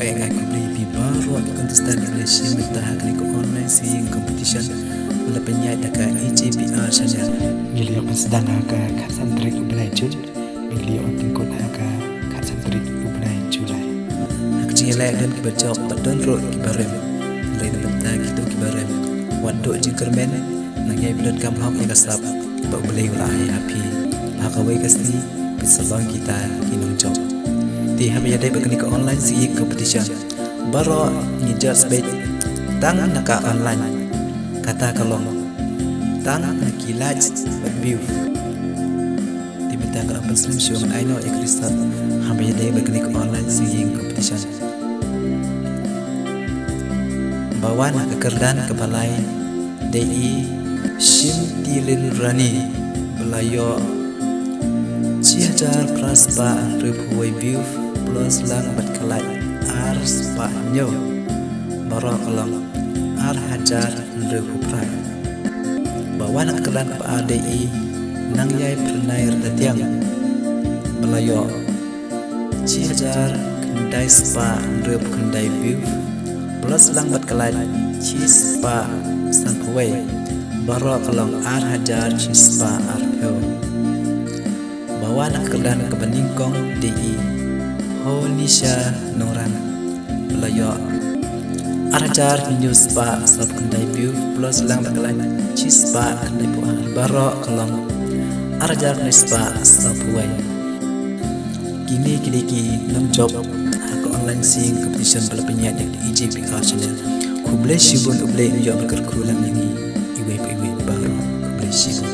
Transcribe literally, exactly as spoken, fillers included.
Nga ai khublei ïa phi baroh ki contestant kiba la shim bynta ha kane ka online singing competition ba la pynïaid da ka E J P R channel. Ngi la ïoh pynsdang ha ka khatsan tarik u bnai Jun, ngi la ïoh tyngkut ha ka khatsan tarik u bnai July. Ha ka jingïaleh don kiba jop bad don ruh kiba rem. Hynrei na bynta kito kiba rem, wat duh jingkyrmen, nang ïai pyndonkam hok ïa ka sap ba U Blei u la ai ha phi. Ha kawei ka sngi phin sa long kita ki nongjop. Te haba ïadei bad kane ka online singing competition, baroh ngi judge beit tang na ka online. Kata ka long tang na ki likes bad view. Te mynta nga la pynslem shuh, ngan ai noh ïa ka result haba ïadei bad kane ka online singing competition. Ba wan ha ka kyrdan kaba lai dei i Shimtirin Rani ba la ïoh shi hajar phra spah hynriewphew wei view plus lang bad ka like ar spah hynñiew. Baroh ka long ar hajar hynriewphew phra. Ba wan ha ka kyrdan kaba ar dei i Nangïai Phyrnai Rtatiang ba la ïoh shi hajar khyndai spah hynriewphew khyndai view plus lang bad ka like shi spah sanphew wei. Baroh ka long ar hajar shi spah arphew. Ba wan ha ka kyrdan kaba nyngkong dei i Honisha Nongrang ba la ïoh ar hajar hynñiew spah sawphew khyndai view plus lang bad ka like shi spah khyndaiphew ar. Baroh ka long ar hajar khyndai spah sawphew wei. Kine ki dei ki nongjop ha ka online singing competition ba la pynïaid da ka E J P R channel. Khublei shibun, U Blei un ïoh ban kyrkhu lang ïa ngi iwei pa iwei baroh. Khublei shibun.